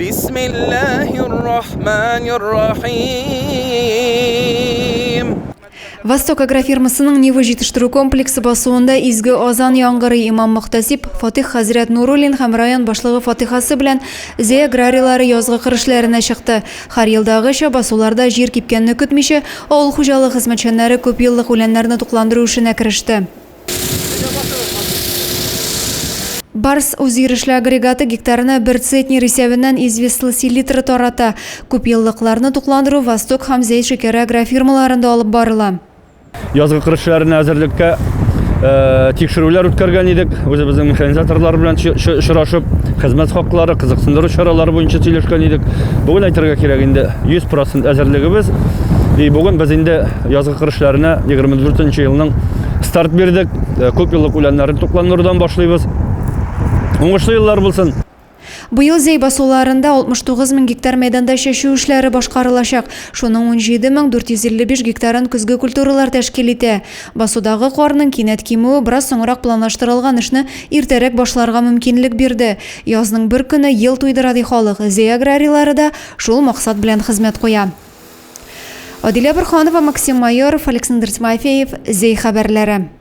Бисмиллаһир рахманир рахим. Восток агрофирмасының Нива җитештерү комплексы басуында изге азан яңгырый. Имам-мөхтәсиб Фатих хәзрәт Нуруллин һәм район башлыгы фатихасы белән Зәй аграрийлары язгы кыр эшләренә чыкты. Һәр елдагыча, басуларда җир кипкәнне көтмичә, авыл хуҗалыгы хезмәтчәннәре күпьеллык үләннәрне тукландыру эшенә кереште. Барс үзйөрешле агрегаты гектарына бер центнер исәбеннән известьлы селитра тарата. Күпьеллыкларны тукландыру Восток һәм Зәй шикәре агрофирмаларында алып барыла. Язгы кыр эшләренә әзерлеккә тикшерүләр үткәргән идек. Үзебезнең механизаторлар белән очрашып, хезмәт хаклары, кызыксындыру чаралары буенча сөйләшкән идек. Бүген әйтергә кирәк инде 100% әзерлегебез. И бүген без инде язгы кыр эшләренә 24 елның старт бирдек. Э, күп еллык үләннәрен тукландырудан башлыйбыз. Уңышлы еллар булсын. Быел Зәй басуларында 69 мең гектар мәйданда чәчү эшләре башкарылачак. Шуның 17455 гектарын көзге культуралар тәшкил итә. Басудагы карның кинәт кимүе бераз соңрак планлаштырылган эшне иртәрәк башларга мөмкинлек бирде. Язның бер көне ел туйдыра, ди халык. Зәй аграрийлары да шул максат белән хезмәт куя. Адилә Борһанова, Максим Майоров, Александр Тимофеев, Зәй хәбәрләре.